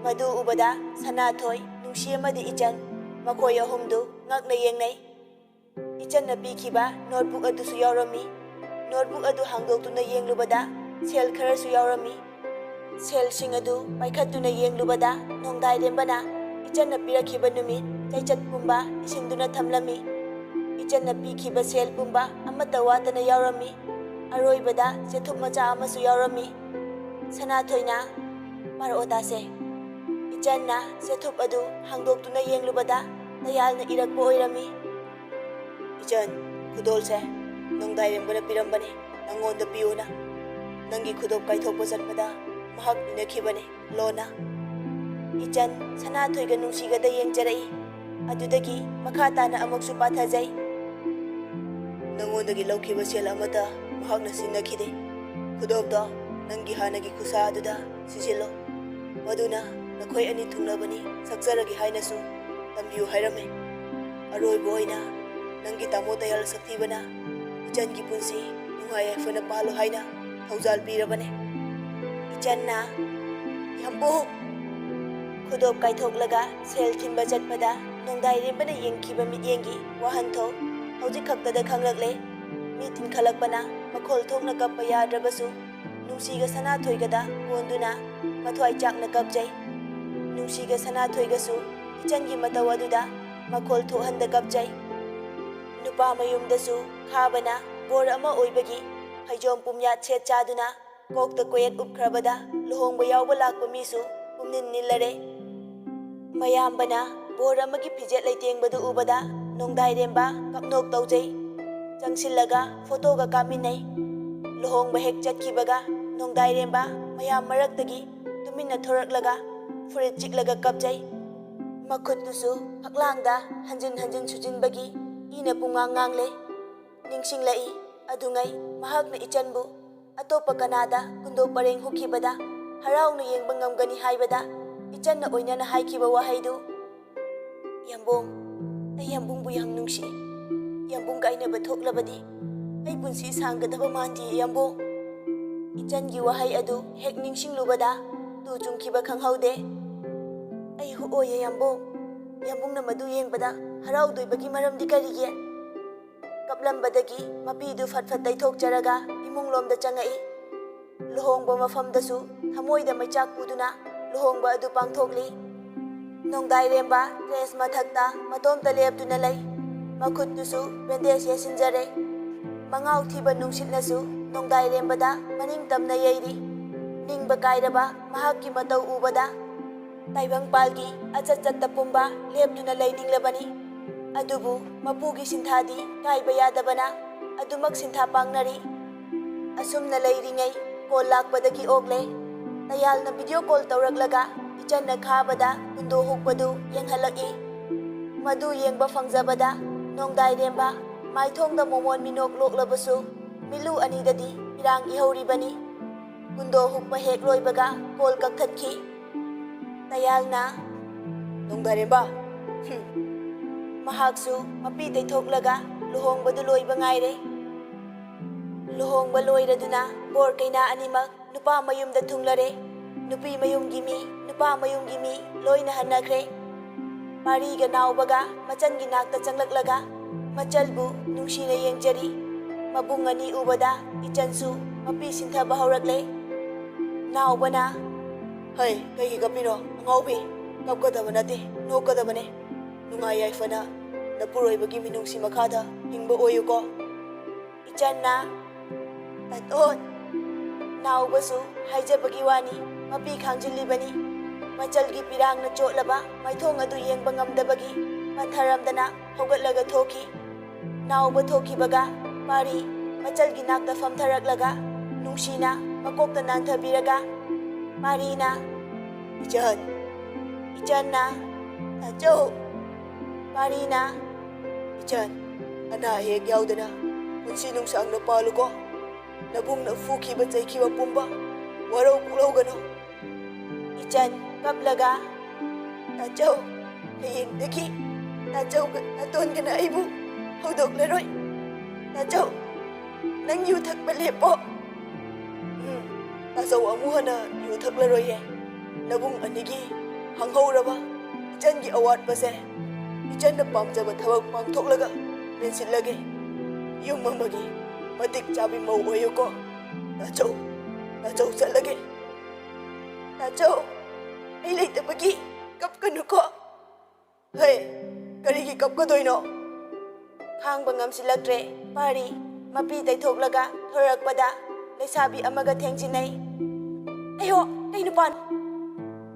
ꯃꯗꯨ ꯎꯕꯗ ꯁꯅꯥꯊꯣꯏ, ꯅꯨꯡꯁꯤ ꯑꯃꯗꯤ ꯏꯆꯟ, ꯃꯈꯣꯏ ꯑꯍꯨꯝꯗꯨ ꯉꯛꯅ ꯌꯦꯡꯅꯩ꯫ ꯏꯆꯟꯅ ꯄꯤꯈꯤꯕ notebook ꯑꯗꯨꯁꯨ ꯌꯥꯎꯔꯝꯃꯤ꯫ Notebook ꯑꯗꯨ ꯍꯥꯡꯗꯣꯛꯇꯨꯅ ꯌꯦꯡꯂꯨꯕꯗ ꯁꯦꯜ ꯈꯔꯁꯨ ꯌꯥꯎꯔꯝꯃꯤ꯫ ꯁꯦꯜꯁꯤꯡ ꯑꯗꯨ ꯄꯥꯏꯈꯠꯇꯨꯅ ꯌꯦꯡꯂꯨꯕꯗ ꯅꯣꯡꯗꯥꯏꯔꯦꯝꯕꯅ ꯏꯆꯟꯅ ꯄꯤꯔꯛꯈꯤꯕ ꯅꯨꯃꯤꯠ ꯆꯩꯆꯠ ꯄꯨꯝꯕ ꯏꯁꯤꯟꯗꯨꯅ ꯊꯝꯂꯝꯃꯤ꯫ ꯏꯆꯟꯅ ꯄꯤꯈꯤꯕ ꯁꯦꯜ ꯄꯨꯝꯕ ꯑꯃꯠꯇ ꯋꯥꯠꯇꯅ ꯌꯥꯎꯔꯝꯃꯤ꯫ ꯑꯔꯣꯏꯕꯗ ꯆꯦꯊꯨꯞ ꯃꯆꯥ ꯑꯃꯁꯨ ꯌꯥꯎꯔꯝꯃꯤ꯫ ꯁꯅꯥꯊꯣꯏꯅ, "ꯄꯥꯔꯛꯑꯣ ꯇꯥꯁꯦ꯫" ꯏꯆꯟꯅ ꯆꯦꯊꯨꯞ ꯑꯗꯨ ꯍꯥꯡꯗꯣꯛꯇꯨꯅ ꯌꯦꯡꯂꯨꯕꯗ ꯇꯌꯥꯜꯅ ꯏꯔꯛꯄ ꯑꯣꯏꯔꯝꯃꯤ꯫ "ꯏꯆꯟ, ꯈꯨꯗꯣꯜꯁꯦ ꯅꯣꯡꯗꯥꯏꯔꯦꯝꯕꯅ ꯄꯤꯔꯝꯕꯅꯦ, ꯅꯪꯉꯣꯟꯗ ꯄꯤꯌꯨꯅ꯫ ꯅꯪꯒꯤ ꯈꯨꯗꯣꯞ ꯀꯥꯏꯊꯣꯛꯄ ꯆꯠꯄꯗ ꯃꯍꯥꯛ ꯏꯟꯅꯈꯤꯕꯅꯦ, ꯂꯣꯟꯅ꯫" ꯏꯆꯟ ꯁꯅꯥꯊꯣꯏꯒ ꯅꯨꯡꯁꯤꯒꯗ ꯌꯦꯡꯖꯔꯛꯏ꯫ ꯑꯗꯨꯗꯒꯤ ꯃꯈꯥ ꯇꯥꯅ ꯑꯃꯨꯛꯁꯨ ꯄꯥꯊꯖꯩ꯫ "ꯅꯪꯉꯣꯟꯗꯒꯤ ꯂꯧꯈꯤꯕ ꯁꯦꯜ ꯑꯃꯠꯇ ꯃꯍꯥꯛꯅ ꯁꯤꯟꯅꯈꯤꯗꯦ꯫ ꯈꯨꯗꯣꯞꯇꯣ ꯅꯪꯒꯤ ꯍꯥꯟꯅꯒꯤ ꯈꯨꯠꯁꯥ ꯑꯗꯨꯗ ꯁꯤꯖꯤꯜꯂꯣ꯫ ꯃꯗꯨꯅ ꯅꯈꯣꯏ ꯑꯅꯤ ꯊꯨꯡꯅꯕꯅꯤ, ꯁꯛꯆꯔꯒꯦ ꯍꯥꯏꯅꯁꯨ ꯇꯝꯕꯤꯌꯨ ꯍꯥꯏꯔꯝꯃꯦ꯫ ꯑꯔꯣꯏꯕ ꯑꯣꯏꯅ ꯅꯪꯒꯤ ꯇꯥꯃꯣ ꯇꯌꯥꯜ ꯁꯛꯊꯤꯕꯅ ꯏꯆꯟꯒꯤ ꯄꯨꯟꯁꯤ ꯅꯨꯡꯉꯥꯏ ꯌꯥꯏꯐꯅ ꯄꯥꯜꯂꯣ ꯍꯥꯏꯅ ꯊꯧꯖꯥꯜ ꯄꯤꯔꯕꯅꯦ꯫" ꯏꯆꯟꯅ, "ꯌꯥꯝꯕꯨꯡ!" ꯈꯨꯗꯣꯞ ꯀꯥꯏꯊꯣꯛꯂꯒ ꯁꯦꯜ ꯊꯤꯟꯕ ꯆꯠꯄꯗ ꯅꯣꯡꯗꯥꯏꯔꯦꯝꯕꯅ ꯌꯦꯡꯈꯤꯕ ꯃꯤꯠꯌꯦꯡꯒꯤ ꯋꯥꯍꯟꯊꯣꯛ ꯍꯧꯖꯤꯛ ꯈꯛꯇꯗ ꯈꯪꯂꯛꯂꯦ꯫ ꯃꯤ ꯇꯤꯟꯈꯠꯂꯛꯄꯅ ꯃꯈꯣꯜ ꯊꯣꯛꯅ ꯀꯞꯄ ꯌꯥꯗ꯭ꯔꯕꯁꯨ ꯅꯨꯡꯁꯤꯒ ꯁꯅꯥꯊꯣꯏꯒꯗ ꯀꯣꯟꯗꯨꯅ ꯃꯊ꯭ꯋꯥꯏ ꯆꯥꯛꯅ ꯀꯞꯆꯩ꯫ ꯅꯨꯡꯁꯤꯒ ꯁꯅꯥꯊꯣꯏꯒꯁꯨ ꯏꯆꯟꯒꯤ ꯃꯇꯧ ꯑꯗꯨꯗ ꯃꯈꯣꯜ ꯊꯣꯛꯍꯟꯗ ꯀꯞꯆꯩ꯫ ꯅꯨꯄꯥ ꯃꯌꯨꯝꯗꯁꯨ ꯈꯥꯕꯅ ꯕꯣꯔ ꯑꯃ ꯑꯣꯏꯕꯒꯤ ꯐꯩꯖꯣꯝ ꯄꯨꯝꯌꯥꯠ ꯁꯦꯠ ꯆꯥꯗꯨꯅ ꯀꯣꯛꯇ ꯀꯣꯌꯦꯠ ꯎꯞꯈ꯭ꯔꯕꯗ ꯂꯨꯍꯣꯡꯕ ꯌꯥꯎꯕ ꯂꯥꯛꯄ ꯃꯤꯁꯨ ꯄꯨꯝꯅꯤꯟ ꯅꯤꯜꯂꯔꯦ꯫ ꯃꯌꯥꯝꯕꯅ ꯕꯣꯔ ꯑꯃꯒꯤ ꯐꯤꯖꯦꯠ ꯂꯩꯇꯦꯡꯕꯗꯨ ꯎꯕꯗ ꯅꯣꯡꯗꯥꯏꯔꯦꯝꯕ ꯀꯞꯅꯣꯛ ꯇꯧꯖꯩ꯫ ꯆꯪꯁꯤꯜꯂꯒ ꯐꯣꯇꯣꯒ ꯀꯥꯞꯃꯤꯟꯅꯩ꯫ ꯂꯨꯍꯣꯡꯕ ꯍꯦꯛ ꯆꯠꯈꯤꯕꯒ ꯅꯣꯡꯗꯥꯏꯔꯦꯝꯕ ꯃꯌꯥꯝ ꯃꯔꯛꯇꯒꯤ ꯇꯨꯃꯤꯟꯅ ꯊꯣꯔꯛꯂꯒ ꯐꯨꯔꯤꯠ ꯆꯤꯛꯂꯒ ꯀꯞꯆꯩ꯫ ꯃꯈꯨꯠꯇꯨꯁꯨ ꯐꯛꯂꯥꯡꯗ ꯍꯟꯖꯤꯟ ꯍꯟꯖꯤꯟ ꯁꯨꯖꯤꯟꯕꯒꯤ ꯏꯅ ꯄꯨꯡꯉꯥꯡ ꯉꯥꯡꯂꯦ꯫ ꯅꯤꯡꯁꯤꯡꯂꯛꯏ ꯑꯗꯨꯉꯩ ꯃꯍꯥꯛꯅ ꯏꯆꯟꯕꯨ ꯑꯇꯣꯞꯄ ꯀꯅꯥꯗ ꯀꯨꯟꯗꯣ ꯄꯔꯦꯡ ꯍꯨꯛꯈꯤꯕꯗ ꯍꯔꯥꯎꯅ ꯌꯦꯡꯕ ꯉꯝꯒꯅꯤ ꯍꯥꯏꯕꯗ ꯏꯆꯟꯅ ꯑꯣꯏꯅꯅ ꯍꯥꯏꯈꯤꯕ ꯋꯥꯍꯩꯗꯨ, "ꯌꯥꯝꯕꯣꯡ, ꯑꯩ ꯌꯥꯝꯕꯨꯡꯕꯨ ꯌꯥꯝ ꯅꯨꯡꯁꯤ꯫ ꯌꯥꯝꯕꯨꯡ ꯀꯥꯏꯅꯕ ꯊꯣꯛꯂꯕꯗꯤ ꯑꯩ ꯄꯨꯟꯁꯤ ꯁꯥꯡꯒꯗꯕ ꯃꯥꯟꯗꯦ ꯌꯥꯝꯕꯣꯡ"꯫ ꯏꯆꯟꯒꯤ ꯋꯥꯍꯩ ꯑꯗꯨ ꯍꯦꯛ ꯅꯤꯡꯁꯤꯡꯂꯨꯕꯗ ꯇꯨ ꯆꯨꯡꯈꯤꯕ ꯈꯪꯍꯧꯗꯦ꯫ "ꯑꯩ ꯍꯨꯛꯑꯣꯏꯌꯦ ꯌꯥꯝꯕꯣꯡ꯫ ꯌꯥꯝꯕꯨꯡꯅ ꯃꯗꯨ ꯌꯦꯡꯕꯗ ꯍꯔꯥꯎꯗꯣꯏꯕꯒꯤ ꯃꯔꯝꯗꯤ ꯀꯔꯤꯒꯤ?" ꯀꯞꯂꯝꯕꯗꯒꯤ ꯃꯄꯤꯗꯨ ꯐꯠ ꯐꯠ ꯇꯩꯊꯣꯛꯆꯔꯒ ꯏꯃꯨꯡꯂꯣꯝꯗ ꯆꯪꯉꯛꯏ꯫ ꯂꯨꯍꯣꯡꯕ ꯃꯐꯝꯗꯁꯨ ꯊꯃꯣꯏꯗ ꯃꯩꯆꯥꯛ ꯄꯨꯗꯨꯅ ꯂꯨꯍꯣꯡꯕ ꯑꯗꯨ ꯄꯥꯡꯊꯣꯛꯂꯤ꯫ ꯅꯣꯡꯗꯥꯏꯔꯦꯝꯕ ꯗ꯭ꯔꯦꯁ ꯃꯊꯛꯇ ꯃꯇꯣꯝꯇ ꯂꯦꯞꯇꯨꯅ ꯂꯩ꯫ ꯃꯈꯨꯠꯇꯨꯁꯨ ꯕꯦꯟꯗꯦꯖ ꯌꯦꯠꯁꯤꯟꯖꯔꯦ꯫ ꯃꯉꯥꯎ ꯊꯤꯕ ꯅꯨꯡꯁꯤꯠꯅꯁꯨ ꯅꯣꯡꯗꯥꯏꯔꯦꯝꯕꯗ ꯃꯅꯤꯡ ꯇꯝꯅ ꯌꯩꯔꯤ꯫ ꯅꯤꯡꯕ ꯀꯥꯏꯔꯕ ꯃꯍꯥꯛꯀꯤ ꯃꯇꯧ ꯎꯕꯗ ꯇꯥꯏꯕꯪꯄꯥꯜꯒꯤ ꯑꯆꯠ ꯆꯠꯇ ꯄꯨꯝꯕ ꯂꯦꯞꯇꯨꯅ ꯂꯩꯅꯤꯡꯂꯕꯅꯤ꯫ ꯑꯗꯨꯕꯨ ꯃꯄꯨꯒꯤ ꯁꯤꯟꯊꯥꯗꯤ ꯀꯥꯏꯕ ꯌꯥꯗꯕꯅ ꯑꯗꯨꯃꯛ ꯁꯤꯟꯊꯥ ꯄꯥꯡꯅꯔꯤ꯫ ꯑꯁꯨꯝꯅ ꯂꯩꯔꯤꯉꯩ ꯀꯣꯜ ꯂꯥꯛꯄꯗꯒꯤ ꯑꯣꯛꯂꯦ꯫ ꯇꯌꯥꯜꯅ ꯚꯤꯗꯤꯑꯣ ꯀꯣꯜ ꯇꯧꯔꯛꯂꯒ ꯏꯆꯟꯅ ꯈꯥꯕꯗ ꯀꯨꯟꯗꯣ ꯍꯨꯛꯄꯗꯨ ꯌꯦꯡꯍꯜꯂꯛꯏ꯫ ꯃꯗꯨ ꯌꯦꯡꯕ ꯐꯪꯖꯕꯗ ꯅꯣꯡꯗꯥꯏꯔꯦꯝꯕ ꯃꯥꯏꯊꯣꯡꯗ ꯃꯣꯃꯣꯟ ꯃꯤꯅꯣꯛ ꯂꯣꯛꯂꯕꯁꯨ ꯃꯤꯠꯂꯨ ꯑꯅꯤꯗꯗꯤ ꯄꯤꯔꯥꯡ ꯏꯍꯧꯔꯤꯕꯅꯤ꯫ ꯀꯨꯟꯗꯣ ꯍꯨꯛꯄ ꯍꯦꯛ ꯂꯣꯏꯕꯒ ꯀꯣꯜ ꯀꯛꯊꯠꯈꯤ꯫ ꯇꯌꯥꯜꯅ, "ꯅꯣꯡꯗꯥꯔꯦꯝꯕ, ꯍꯨꯝ꯫" ꯃꯍꯥꯛꯁꯨ ꯃꯄꯤ ꯇꯩꯊꯣꯛꯂꯒ ꯂꯨꯍꯣꯡꯕꯗꯨ ꯂꯣꯏꯕ ꯉꯥꯏꯔꯦ꯫ ꯂꯨꯍꯣꯡꯕ ꯂꯣꯏꯔꯗꯨꯅ ꯕꯣꯔ ꯀꯩꯅꯥ ꯑꯅꯤꯃꯛ ꯅꯨꯄꯥ ꯃꯌꯨꯝꯗ ꯊꯨꯡꯂꯔꯦ꯫ ꯅꯨꯄꯤ ꯃꯌꯨꯝꯒꯤ ꯃꯤ, ꯅꯨꯄꯥ ꯃꯌꯨꯝꯒꯤ ꯃꯤ ꯂꯣꯏꯅ ꯍꯟꯅꯈ꯭ꯔꯦ꯫ ꯄꯥꯔꯤꯒ ꯅꯥꯎꯕꯒ ꯃꯆꯟꯒꯤ ꯅꯥꯛꯇ ꯆꯪꯂꯛꯂꯒ ꯃꯆꯜꯕꯨ ꯅꯨꯡꯁꯤꯅ ꯌꯦꯡꯖꯔꯤ꯫ ꯃꯕꯨꯡ ꯑꯅꯤ ꯎꯕꯗ ꯏꯆꯟꯁꯨ ꯃꯄꯤ ꯁꯤꯟꯊꯕ ꯍꯧꯔꯛꯂꯦ꯫ ꯅꯥꯎꯕꯅ, "ꯍꯩ, ꯀꯩꯒꯤ ꯀꯞꯄꯤꯅꯣ, ꯑꯉꯥꯎꯕꯤ? ꯀꯞꯀꯗꯕ ꯅꯠꯇꯦ, ꯅꯣꯛꯀꯗꯕꯅꯦ꯫ ꯅꯨꯡꯉꯥꯏ ꯌꯥꯏꯐꯅ ꯅꯄꯨꯔꯣꯏꯕꯒꯤ ꯃꯤꯅꯨꯡꯁꯤ ꯃꯈꯥꯗ ꯍꯤꯡꯕ ꯑꯣꯏꯌꯨꯀꯣ"꯫ ꯏꯆꯟꯅ, "ꯇꯥꯇꯣꯟ!" ꯅꯥꯎꯕꯁꯨ ꯍꯥꯏꯖꯕꯒꯤ ꯋꯥꯅꯤ, ꯃꯄꯤ ꯈꯥꯡꯖꯤꯜꯂꯤꯕꯅꯤ꯫ ꯃꯆꯜꯒꯤ ꯄꯤꯔꯥꯡꯅ ꯆꯣꯠꯂꯕ ꯃꯥꯏꯊꯣꯡ ꯑꯗꯨ ꯌꯦꯡꯕ ꯉꯝꯗꯕꯒꯤ ꯄꯟꯊꯔꯝꯗꯅ ꯍꯧꯒꯠꯂꯒ ꯊꯣꯛꯈꯤ꯫ ꯅꯥꯎꯕ ꯊꯣꯛꯈꯤꯕꯒ ꯄꯥꯔꯤ ꯃꯆꯜꯒꯤ ꯅꯥꯛꯇ ꯐꯝꯊꯔꯛꯂꯒ ꯅꯨꯡꯁꯤꯅ ꯃꯀꯣꯛꯇ ꯅꯥꯟꯊꯕꯤꯔꯒ, ꯄꯥꯔꯤꯅ, "ꯏꯆꯟ!" ꯏꯆꯟꯅ, "ꯇꯥꯆꯧ!" ꯄꯥꯔꯤꯅ, "ꯏꯆꯟ, ꯑꯅꯥ ꯑꯌꯦꯛ ꯌꯥꯎꯗꯅ ꯄꯨꯟꯁꯤ ꯅꯨꯡꯁꯥꯡꯅ ꯄꯥꯜꯂꯨꯀꯣ꯫ ꯅꯕꯨꯡꯅ ꯐꯨꯈꯤꯕ ꯆꯩꯈꯤꯕ ꯄꯨꯝꯕ ꯋꯥꯔꯧ ꯄꯨꯛꯂꯧꯒꯅꯨ꯫" ꯏꯆꯟ, ꯀꯞꯂꯒ, "ꯇꯥꯆꯧ, ꯍꯌꯦꯡꯗꯒꯤ ꯇꯥꯆꯧꯒ ꯇꯥꯇꯣꯟꯒꯅ ꯑꯩꯕꯨ ꯍꯧꯗꯣꯛꯂꯔꯣꯏ꯫ ꯇꯥꯆꯧ, ꯅꯪ ꯌꯨ ꯊꯛꯄ ꯂꯦꯞꯄꯣ꯫" "ꯎꯝ, ꯇꯥꯆꯧ ꯑꯃꯨꯛ ꯍꯟꯅ ꯌꯨ ꯊꯛꯂꯔꯣꯏꯌꯦ꯫ ꯅꯕꯨꯡ ꯑꯅꯤꯒꯤ ꯍꯪꯍꯧꯔꯕ ꯏꯆꯟꯒꯤ ꯑꯋꯥꯠꯄꯁꯦ ꯏꯆꯟꯅ ꯄꯥꯝꯖꯕ ꯊꯕꯛ ꯄꯥꯡꯊꯣꯛꯂꯒ ꯃꯦꯟꯁꯤꯠꯂꯒꯦ꯫ ꯌꯨꯝ ꯑꯃꯒꯤ ꯃꯇꯤꯛ ꯆꯥꯕꯤ ꯃꯧ ꯑꯣꯏꯌꯨꯀꯣ꯫ ꯇꯥꯆꯧ, ꯇꯥꯆꯧ ꯆꯠꯂꯒꯦ꯫" "ꯇꯥꯆꯧ, ꯑꯩ ꯂꯩꯇꯕꯒꯤ ꯀꯞꯀꯅꯨꯀꯣ꯫" "ꯍꯦ, ꯀꯔꯤꯒꯤ ꯀꯞꯀꯗꯣꯏꯅꯣ?" ꯈꯥꯡꯕ ꯉꯝꯁꯤꯜꯂꯛꯇ꯭ꯔꯦ ꯄꯥꯔꯤ꯫ ꯃꯄꯤ ꯇꯩꯊꯣꯛꯂꯒ ꯊꯣꯔꯛꯄꯗ ꯂꯩꯁꯥꯕꯤ ꯑꯃꯒ ꯊꯦꯡꯖꯤꯟꯅꯩ꯫ "ꯑꯌꯣ, ꯀꯩ ꯅꯨꯄꯥꯅꯣ?"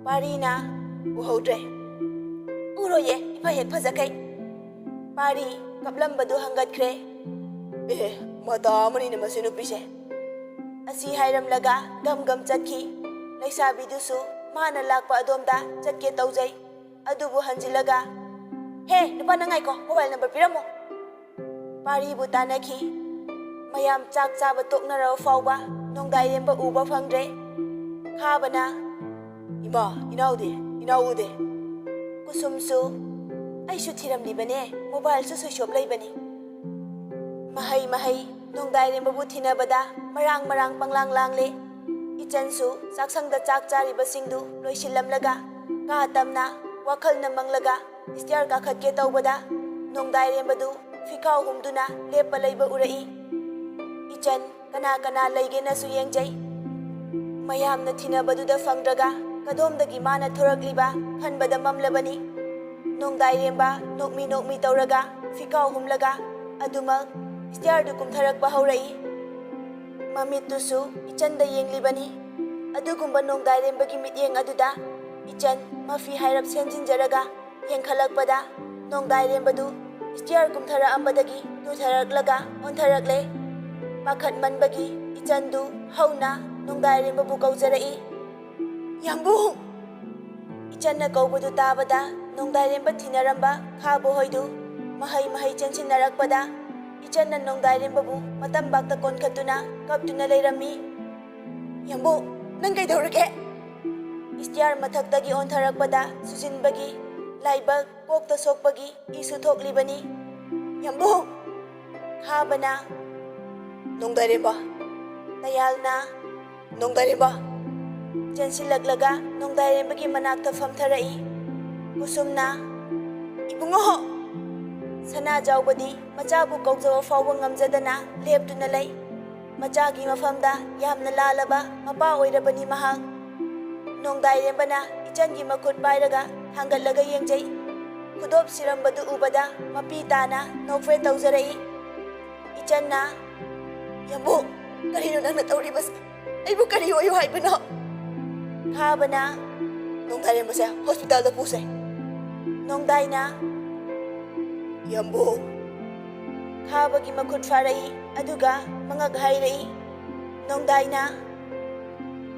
ꯄꯥꯔꯤꯅ, "ꯎꯍꯧꯗ꯭ꯔꯦ꯫" "ꯎꯔꯣꯏꯌꯦ, ꯏꯐ ꯍꯦꯛ ꯐꯖꯈꯩ꯫" ꯄꯥꯔꯤ ꯀꯞꯂꯝꯕꯗꯨ ꯍꯪꯒꯠꯈ꯭ꯔꯦ꯫ "ꯑꯦ, ꯃꯇꯥ ꯑꯃꯅꯤꯅꯦ ꯃꯁꯤ ꯅꯨꯄꯤꯁꯦ꯫" ꯑꯁꯤ ꯍꯥꯏꯔꯝꯂꯒ ꯒꯝ ꯒꯝ ꯆꯠꯈꯤ꯫ ꯂꯩꯁꯥꯕꯤꯗꯨꯁꯨ ꯃꯥꯅ ꯂꯥꯛꯄ ꯑꯗꯣꯝꯗ ꯆꯠꯀꯦ ꯇꯧꯖꯩ꯫ ꯑꯗꯨꯕꯨ ꯍꯟꯖꯤꯜꯂꯒ, "ꯍꯦ, ꯅꯨꯄꯥ, ꯅꯪ ꯉꯥꯏꯈꯣ, ꯃꯣꯕꯥꯏꯜ ꯅꯝꯕꯔ ꯄꯤꯔꯝꯃꯣ꯫" ꯄꯥꯔꯤꯕꯨ ꯇꯥꯟꯅꯈꯤ꯫ ꯃꯌꯥꯝ ꯆꯥꯛ ꯆꯥꯕ ꯇꯣꯛꯅꯔꯕ ꯐꯥꯎꯕ ꯅꯣꯡꯗꯥꯏꯔꯦꯝꯕ ꯎꯕ ꯐꯪꯗ꯭ꯔꯦ꯫ ꯈꯥꯕꯅ, "ꯏꯃꯥ, ꯏꯅꯥꯎꯗꯤ? ꯏꯅꯥꯎ ꯎꯗꯦ꯫" ꯀꯨꯁꯨꯝꯁꯨ, "ꯑꯩꯁꯨ ꯊꯤꯔꯝꯂꯤꯕꯅꯦ, ꯃꯣꯕꯥꯏꯜꯁꯨ ꯁ꯭ꯋꯤꯆ ꯑꯣꯐ ꯂꯩꯕꯅꯤ꯫" ꯃꯍꯩ ꯃꯍꯩ ꯅꯣꯡꯗꯥꯏꯔꯦꯝꯕꯕꯨ ꯊꯤꯅꯕꯗ ꯃꯔꯥꯡ ꯃꯔꯥꯡ ꯄꯪꯂꯥꯡ ꯂꯥꯡꯂꯦ꯫ ꯏꯆꯟꯁꯨ ꯆꯥꯛꯁꯪꯗ ꯆꯥꯛ ꯆꯥꯔꯤꯕꯁꯤꯡꯗꯨ ꯂꯣꯏꯁꯤꯜꯂꯝꯂꯒ ꯀꯥ ꯇꯝꯅ ꯋꯥꯈꯜꯅ ꯃꯪꯂꯒ ꯏꯁꯇꯤꯌꯥꯔ ꯀꯥꯈꯠꯀꯦ ꯇꯧꯕꯗ ꯅꯣꯡꯗꯥꯏꯔꯦꯝꯕꯗꯨ ꯐꯤꯈꯥꯎ ꯍꯨꯝꯗꯨꯅ ꯂꯦꯞꯄ ꯂꯩꯕ ꯎꯔꯛꯏ꯫ ꯏꯆꯟ ꯀꯅꯥ ꯀꯅꯥ ꯂꯩꯒꯦꯅꯁꯨ ꯌꯦꯡꯖꯩ꯫ ꯃꯌꯥꯝꯅ ꯊꯤꯅꯕꯗꯨꯗ ꯐꯪꯗ꯭ꯔꯒ ꯀꯗꯣꯝꯗꯒꯤ ꯃꯥꯅ ꯊꯣꯔꯛꯂꯤꯕ ꯈꯟꯕꯗ ꯃꯝꯂꯕꯅꯤ꯫ ꯅꯣꯡꯗꯥꯏꯔꯦꯝꯕ ꯅꯣꯛꯃꯤ ꯅꯣꯛꯃꯤ ꯇꯧꯔꯒ ꯐꯤꯈꯥꯎ ꯍꯨꯝꯂꯒ ꯑꯗꯨꯃꯛ ꯏꯁꯇꯤꯌꯥꯔꯗꯨ ꯀꯨꯝꯊꯔꯛꯄ ꯍꯧꯔꯛꯏ꯫ ꯃꯃꯤꯠꯇꯨꯁꯨ ꯏꯆꯟꯗ ꯌꯦꯡꯂꯤꯕꯅꯤ꯫ ꯑꯗꯨꯒꯨꯝꯕ ꯅꯣꯡꯗꯥꯏꯔꯦꯝꯕꯒꯤ ꯃꯤꯠꯌꯦꯡ ꯑꯗꯨꯗ ꯏꯆꯟ ꯃꯐꯤ ꯍꯥꯏꯔꯞ ꯁꯦꯝꯖꯤꯟꯖꯔꯒ ꯌꯦꯡꯈꯠꯂꯛꯄꯗ ꯅꯣꯡꯗꯥꯏꯔꯦꯝꯕꯗꯨ ꯏꯁꯇꯤꯌꯥꯔ ꯀꯨꯝꯊꯔꯛꯑꯝꯕꯗꯒꯤ ꯇꯨꯊꯔꯛꯂꯒ ꯑꯣꯟꯊꯔꯛꯂꯦ꯫ ꯄꯥꯈꯠꯃꯟꯕꯒꯤ ꯏꯆꯟꯗꯨ ꯍꯧꯅ ꯅꯣꯡꯗꯥꯏꯔꯦꯝꯕꯕꯨ ꯀꯧꯖꯔꯛꯏ꯫ "ꯌꯥꯝꯕꯨꯡ!" ꯏꯆꯟꯅ ꯀꯧꯕꯗꯨ ꯇꯥꯕꯗ ꯅꯣꯡꯗꯥꯏꯔꯦꯝꯕ ꯊꯤꯅꯔꯝꯕ ꯈꯥꯕ ꯍꯣꯏꯗꯨ ꯃꯍꯩ ꯃꯍꯩ ꯆꯦꯟꯁꯤꯟꯅꯔꯛꯄꯗ ꯏꯆꯟꯅ ꯅꯣꯡꯗꯥꯏꯔꯦꯝꯕꯕꯨ ꯃꯇꯝꯕꯥꯛꯇ ꯀꯣꯟꯈꯠꯇꯨꯅ ꯀꯞꯇꯨꯅ ꯂꯩꯔꯝꯃꯤ꯫ "ꯌꯥꯝꯕꯨꯡ, ꯅꯪ ꯀꯩꯗꯧꯔꯒꯦ?" ꯏꯁꯇꯤꯌꯥꯔ ꯃꯊꯛꯇꯒꯤ ꯑꯣꯟꯊꯔꯛꯄꯗ ꯁꯨꯖꯤꯟꯕꯒꯤ ꯂꯥꯏꯕꯛ ꯀꯣꯛꯇ ꯁꯣꯛꯄꯒꯤ ꯏꯁꯨ ꯊꯣꯛꯂꯤꯕꯅꯤ꯫ "ꯌꯥꯝꯕꯨꯡ!" ꯈꯥꯕꯅ, "ꯅꯣꯡꯗꯥꯏꯔꯦꯝꯕ!" ꯇꯌꯥꯜꯅ, "ꯅꯣꯡꯗꯥꯏꯔꯦꯝꯕ!" ꯆꯦꯟꯁꯤꯜꯂꯛꯂꯒ ꯅꯣꯡꯗꯥꯏꯔꯦꯝꯕꯒꯤ ꯃꯅꯥꯛꯇ ꯐꯝꯊꯔꯛꯏ꯫ ꯀꯨꯁꯨꯝꯅ, "ꯏꯕꯨꯡꯉꯣ!" ꯁꯅꯥꯖꯥꯎꯕꯗꯤ ꯃꯆꯥꯕꯨ ꯀꯧꯖꯕ ꯐꯥꯎꯕ ꯉꯝꯖꯗꯅ ꯂꯦꯞꯇꯨꯅ ꯂꯩ꯫ ꯃꯆꯥꯒꯤ ꯃꯐꯝꯗ ꯌꯥꯝꯅ ꯂꯥꯜꯂꯕ ꯃꯄꯥ ꯑꯣꯏꯔꯕꯅꯤ ꯃꯍꯥꯛ꯫ ꯅꯣꯡꯗꯥꯏꯔꯦꯝꯕꯅ ꯏꯆꯟꯒꯤ ꯃꯈꯨꯠ ꯄꯥꯏꯔꯒ ꯊꯥꯡꯒꯠꯂꯒ ꯌꯦꯡꯖꯩ꯫ ꯈꯨꯗꯣꯞ ꯁꯤꯔꯝꯕꯗꯨ ꯎꯕꯗ ꯃꯄꯤ ꯇꯥꯅ ꯅꯣꯛꯐꯦꯠ ꯇꯧꯖꯔꯛꯏ꯫ ꯏꯆꯟꯅ, "ꯌꯥꯝꯕꯨꯡ, ꯀꯔꯤꯅꯣ ꯅꯪꯅ ꯇꯧꯔꯤꯕꯁꯦ? ꯑꯩꯕꯨ ꯀꯔꯤ ꯑꯣꯏꯌꯨ ꯍꯥꯏꯕꯅꯣ?" ꯈꯥꯕꯅ, "ꯅꯣꯡꯗꯥꯏꯔꯦꯝꯕꯁꯦ ꯍꯣꯁꯄꯤꯇꯥꯜꯗ ꯄꯨꯁꯦ꯫" ꯅꯣꯡꯗꯥꯏꯅ, "ꯌꯥꯝꯕꯨꯡ!" ꯈꯥꯕꯒꯤ ꯃꯈꯨꯠ ꯐꯥꯔꯛꯏ, ꯑꯗꯨꯒ ꯃꯉꯛ ꯍꯥꯏꯔꯛꯏ꯫ ꯅꯣꯡꯗꯥꯏꯅ,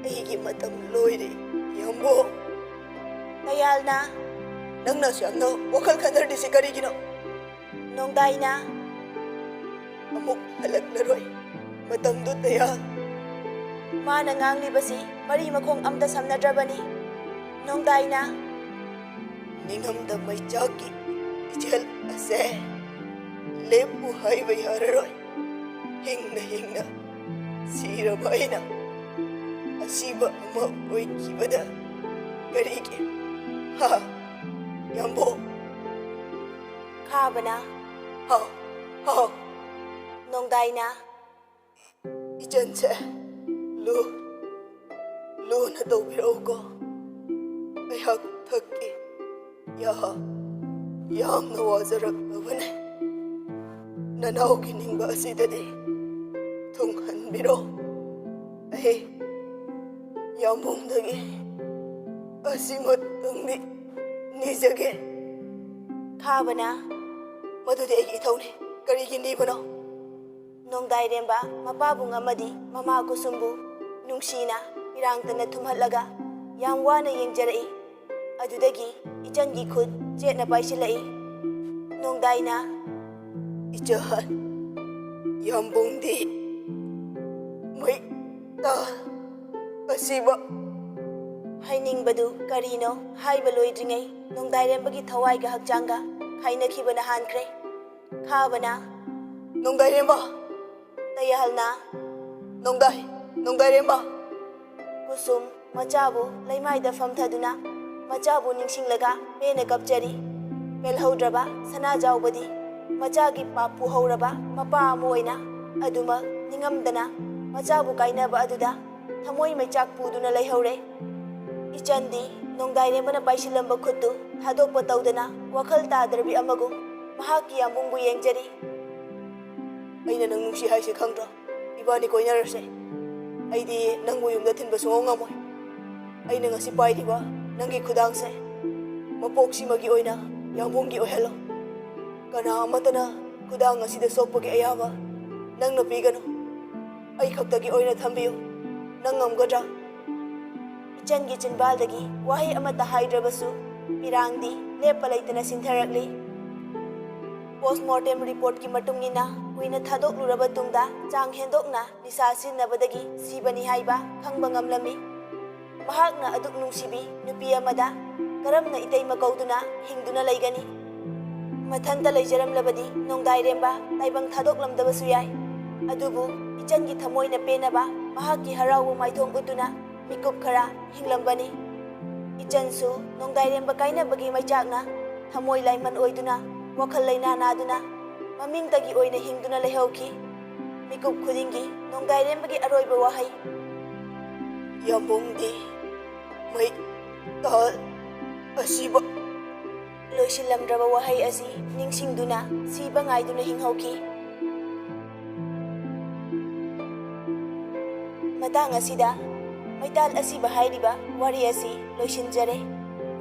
"ꯑꯩꯒꯤ ꯃꯇꯝ ꯂꯣꯏꯔꯦ, ꯌꯥꯝꯕꯨꯡ!" ꯇꯌꯥꯜꯅ, "ꯅꯪꯅ ꯑꯁꯨꯛ ꯌꯥꯝꯅ ꯋꯥꯈꯜ ꯈꯟꯊꯔꯤꯁꯤ ꯀꯔꯤꯒꯤꯅꯣ?" ꯅꯣꯡꯗꯥꯏꯅ, "ꯑꯃꯨꯛ ꯍꯜꯂꯛꯂꯔꯣꯏ ꯃꯇꯝꯗꯨ, ꯇꯌꯥꯜ꯫" ꯃꯥꯅ ꯉꯥꯡꯂꯤꯕꯁꯤ ꯃꯔꯤ ꯃꯈꯣꯡ ꯑꯝꯇ ꯁꯝꯅꯗ꯭ꯔꯕꯅꯤ꯫ ꯅꯣꯡꯗꯥꯏꯅ, "ꯅꯤꯡꯉꯝꯗ ꯃꯩꯆꯥꯛꯀꯤ ꯏꯆꯦꯜ ꯑꯁꯦ ꯂꯦꯞꯄꯨ ꯍꯥꯏꯕ ꯌꯥꯔꯔꯣꯏ꯫ ꯍꯤꯡꯅ ꯍꯤꯡꯅ ꯁꯤꯔꯕ ꯑꯩꯅ ꯑꯁꯤꯕ ꯑꯃ ꯑꯣꯏꯈꯤꯕꯗ ꯀꯔꯤꯒꯤ? ꯍꯥ? ꯌꯥꯝꯕꯨꯡ!" ꯈꯥꯕꯅ, "ꯍꯥꯎ, ꯍꯥꯎ꯫" ꯅꯣꯡꯗꯥꯏꯅ, "ꯏꯆꯟꯁꯦ ꯂꯨ, ꯂꯨꯅ ꯇꯧꯕꯤꯔꯛꯎꯀꯣ꯫ ꯑꯩꯍꯥꯛ ꯊꯛꯀꯦ꯫ ꯌꯥ, ꯌꯥꯝꯅ ꯋꯥꯖꯔꯛꯂꯕꯅꯦ꯫" ꯅꯅꯥꯎꯒꯤ ꯅꯤꯡꯕ ꯑꯁꯤꯗꯗꯤ ꯊꯨꯡꯍꯟꯕꯤꯔꯣ꯫ ꯑꯩ ꯌꯥꯝꯕꯨꯡꯗꯒꯤ ꯑꯁꯤꯃꯇꯪꯗꯤ ꯅꯤꯖꯒꯦ꯫ ꯈꯥꯕꯅ, "ꯃꯗꯨꯗꯤ ꯑꯩꯒꯤ ꯏꯊꯧꯅꯤ꯫ ꯀꯔꯤꯒꯤ ꯅꯤꯕꯅꯣ?" ꯅꯣꯡꯗꯥꯏꯔꯦꯝꯕ ꯃꯄꯥꯕꯨꯡ ꯑꯃꯗꯤ ꯃꯃꯥ ꯀꯨꯁꯨꯝꯕꯨ ꯅꯨꯡꯁꯤꯅ ꯄꯤꯔꯥꯡꯇꯅ ꯊꯨꯝꯍꯠꯂꯒ ꯌꯥꯝ ꯋꯥꯅ ꯌꯦꯡꯖꯔꯛꯏ꯫ ꯑꯗꯨꯗꯒꯤ ꯏꯆꯟꯒꯤ ꯈꯨꯠ ꯆꯦꯠꯅ ꯄꯥꯏꯁꯤꯜꯂꯛꯏ꯫ ꯅꯣꯡꯗꯥꯏꯅ, "ꯏꯆꯟ, ꯌꯥꯝꯕꯨꯡꯗꯤ ꯃꯩ ꯇꯥ ꯑꯁꯤꯕ" ꯍꯥꯏꯅꯤꯡꯕꯗꯨ ꯀꯔꯤꯅꯣ ꯍꯥꯏꯕ ꯂꯣꯏꯗ꯭ꯔꯤꯉꯩ ꯅꯣꯡꯗꯥꯏꯔꯦꯝꯕꯒꯤ ꯊꯋꯥꯏꯒ ꯍꯛꯆꯥꯡꯒ ꯈꯥꯏꯅꯈꯤꯕꯅ ꯍꯥꯟꯈ꯭ꯔꯦ꯫ ꯈꯥꯕꯅ, "ꯅꯣꯡꯗꯥꯏꯔꯦꯝꯕ!" ꯇꯌꯥꯜꯅ, "ꯅꯣꯡꯗꯥꯏ, ꯅꯣꯡꯗꯥꯏꯔꯦꯝꯕ!" ꯀꯨꯁꯨꯝ ꯃꯆꯥꯕꯨ ꯂꯩꯃꯥꯏꯗ ꯐꯝꯊꯗꯨꯅ ꯃꯆꯥꯕꯨ ꯅꯤꯡꯁꯤꯡꯂꯒ ꯄꯦꯟꯅ ꯀꯞꯆꯔꯤ꯫ ꯄꯦꯜꯍꯧꯗ꯭ꯔꯕ ꯁꯅꯥꯖꯥꯎꯕꯗꯤ ꯃꯆꯥꯒꯤ ꯄꯥꯞ ꯄꯨꯍꯧꯔꯕ ꯃꯄꯥ ꯑꯃ ꯑꯣꯏꯅ ꯑꯗꯨꯃꯛ ꯅꯤꯡꯉꯝꯗꯅ ꯃꯆꯥꯕꯨ ꯀꯥꯏꯅꯕ ꯑꯗꯨꯗ ꯊꯃꯣꯏ ꯃꯩꯆꯥꯛ ꯄꯨꯗꯨꯅ ꯂꯩꯍꯧꯔꯦ꯫ ꯏꯆꯟꯗꯤ ꯅꯣꯡꯗꯥꯏꯔꯦꯝꯕꯅ ꯄꯥꯏꯁꯤꯜꯂꯝꯕ ꯈꯨꯠꯇꯨ ꯊꯥꯗꯣꯛꯄ ꯇꯧꯗꯅ ꯋꯥꯈꯜ ꯇꯥꯗ꯭ꯔꯕꯤ ꯑꯃꯒꯨꯝ ꯃꯍꯥꯛꯀꯤ ꯌꯥꯝꯕꯨꯡꯕꯨ ꯌꯦꯡꯖꯔꯤ꯫ "ꯑꯩꯅ ꯅꯪ ꯅꯨꯡꯁꯤ ꯍꯥꯏꯁꯦ ꯈꯪꯗ꯭ꯔꯣ? ꯏꯕꯥꯅꯤ ꯀꯣꯏꯅꯔꯁꯦ꯫ ꯑꯩꯗꯤ ꯅꯪꯕꯨ ꯌꯨꯝꯗ ꯊꯤꯟꯕ ꯁꯨꯡꯉꯝ ꯉꯝꯃꯣꯏ꯫ ꯑꯩꯅ ꯉꯁꯤ ꯄꯥꯏꯔꯤꯕ ꯅꯪꯒꯤ ꯈꯨꯗꯥꯡꯁꯦ ꯃꯄꯣꯛꯁꯤꯃꯒꯤ ꯑꯣꯏꯅ ꯌꯥꯝꯕꯨꯡꯒꯤ ꯑꯣꯏꯍꯜꯂꯣ꯫ ꯀꯅꯥ ꯑꯃꯠꯇꯅ ꯈꯨꯗꯥꯡ ꯑꯁꯤꯗ ꯁꯣꯛꯄꯒꯤ ꯑꯌꯥꯕ ꯅꯪꯅ ꯄꯤꯒꯅꯨ꯫ ꯑꯩ ꯈꯛꯇꯒꯤ ꯑꯣꯏꯅ ꯊꯝꯕꯤꯌꯨ꯫ ꯅꯪ ꯉꯝꯒꯗ꯭ꯔꯥ?" ꯏꯆꯟꯒꯤ ꯆꯤꯟꯕꯥꯜꯗꯒꯤ ꯋꯥꯍꯩ ꯑꯃꯠꯇ ꯍꯥꯏꯗ꯭ꯔꯕꯁꯨ ꯄꯤꯔꯥꯡꯗꯤ ꯂꯦꯞꯄ ꯂꯩꯇꯅ ꯁꯤꯟꯊꯔꯛꯂꯤ꯫ ꯄꯣꯁꯃꯣꯔꯇꯦꯝ ꯔꯤꯄꯣꯔꯠꯀꯤ ꯃꯇꯨꯡ ꯏꯟꯅ ꯀꯨꯏꯅ ꯊꯥꯗꯣꯛꯂꯨꯔꯕ ꯇꯨꯡꯗ ꯆꯥꯡ ꯍꯦꯟꯗꯣꯛꯅ ꯅꯤꯁꯥ ꯁꯤꯖꯤꯟꯅꯕꯗꯒꯤ ꯁꯤꯕꯅꯤ ꯍꯥꯏꯕ ꯈꯪꯕ ꯉꯝꯂꯝꯃꯤ꯫ ꯃꯍꯥꯛꯅ ꯑꯗꯨꯛ ꯅꯨꯡꯁꯤꯕꯤ ꯅꯨꯄꯤ ꯑꯃꯗ ꯀꯔꯝꯅ ꯏꯇꯩꯃ ꯀꯧꯗꯨꯅ ꯍꯤꯡꯗꯨꯅ ꯂꯩꯒꯅꯤ? ꯃꯊꯟꯇ ꯂꯩꯖꯔꯝꯂꯕꯗꯤ ꯅꯣꯡꯗꯥꯏꯔꯦꯝꯕ ꯇꯥꯏꯕꯪ ꯊꯥꯗꯣꯛꯂꯝꯗꯕꯁꯨ ꯌꯥꯏ꯫ ꯑꯗꯨꯕꯨ ꯏꯆꯟꯒꯤ ꯊꯃꯣꯏꯅ ꯄꯦꯟꯅꯕ ꯃꯍꯥꯛꯀꯤ ꯍꯔꯥꯎꯕ ꯃꯥꯏꯊꯣꯡ ꯎꯠꯇꯨꯅ ꯃꯤꯀꯨꯞ ꯈꯔ ꯍꯤꯡꯂꯝꯕꯅꯤ꯫ ꯏꯆꯟꯁꯨ ꯅꯣꯡꯗꯥꯏꯔꯦꯝꯕ ꯀꯥꯏꯅꯕꯒꯤ ꯃꯩꯆꯥꯛꯅ ꯊꯃꯣꯏ ꯂꯥꯏꯃꯟ ꯑꯣꯏꯗꯨꯅ, ꯋꯥꯈꯜ ꯂꯩꯅꯥ ꯅꯥꯗꯨꯅ, ꯃꯃꯤꯡꯇꯒꯤ ꯑꯣꯏꯅ ꯍꯤꯡꯗꯨꯅ ꯂꯩꯍꯧꯈꯤ꯫ ꯃꯤꯀꯨꯞ ꯈꯨꯗꯤꯡꯒꯤ ꯅꯣꯡꯗꯥꯏꯔꯦꯝꯕꯒꯤ ꯑꯔꯣꯏꯕ ꯋꯥꯍꯩ, "ꯌꯥꯝꯕꯨꯡꯗꯤ ꯃꯩ ꯇꯥ ꯑꯁꯤꯕ" ꯂꯣꯏꯁꯤꯜꯂꯝꯗ꯭ꯔꯕ ꯋꯥꯍꯩ ꯑꯁꯤ ꯅꯤꯡꯁꯤꯡꯗꯨꯅ ꯁꯤꯕ ꯉꯥꯏꯗꯨꯅ ꯍꯤꯡꯍꯧꯈꯤ꯫ ꯃꯇꯥꯡ ꯑꯁꯤꯗ ꯃꯩꯇꯥꯜ ꯑꯁꯤꯕ ꯍꯥꯏꯔꯤꯕ ꯋꯥꯔꯤ ꯑꯁꯤ ꯂꯣꯏꯁꯤꯟꯖꯔꯦ꯫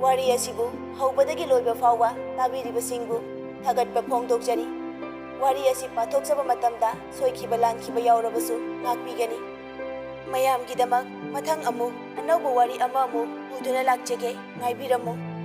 ꯋꯥꯔꯤ ꯑꯁꯤꯕꯨ ꯍꯧꯕꯗꯒꯤ ꯂꯣꯏꯕ ꯐꯥꯎꯕ ꯇꯥꯕꯤꯔꯤꯕꯁꯤꯡꯕꯨ ꯊꯥꯒꯠꯄ ꯐꯣꯡꯗꯣꯛꯆꯔꯤ꯫ ꯋꯥꯔꯤ ꯑꯁꯤ ꯄꯥꯊꯣꯛꯆꯕ ꯃꯇꯝꯗ ꯁꯣꯏꯈꯤꯕ ꯂꯥꯟꯈꯤꯕ ꯌꯥꯎꯔꯕꯁꯨ ꯉꯥꯛꯄꯤꯒꯅꯤ꯫ ꯃꯌꯥꯝꯒꯤꯗꯃꯛ ꯃꯊꯪ ꯑꯃꯨꯛ ꯑꯅꯧꯕ ꯋꯥꯔꯤ ꯑꯃ ꯑꯃꯨꯛ ꯄꯨꯗꯨꯅ ꯂꯥꯛꯆꯒꯦ, ꯉꯥꯏꯕꯤꯔꯝꯃꯨ꯫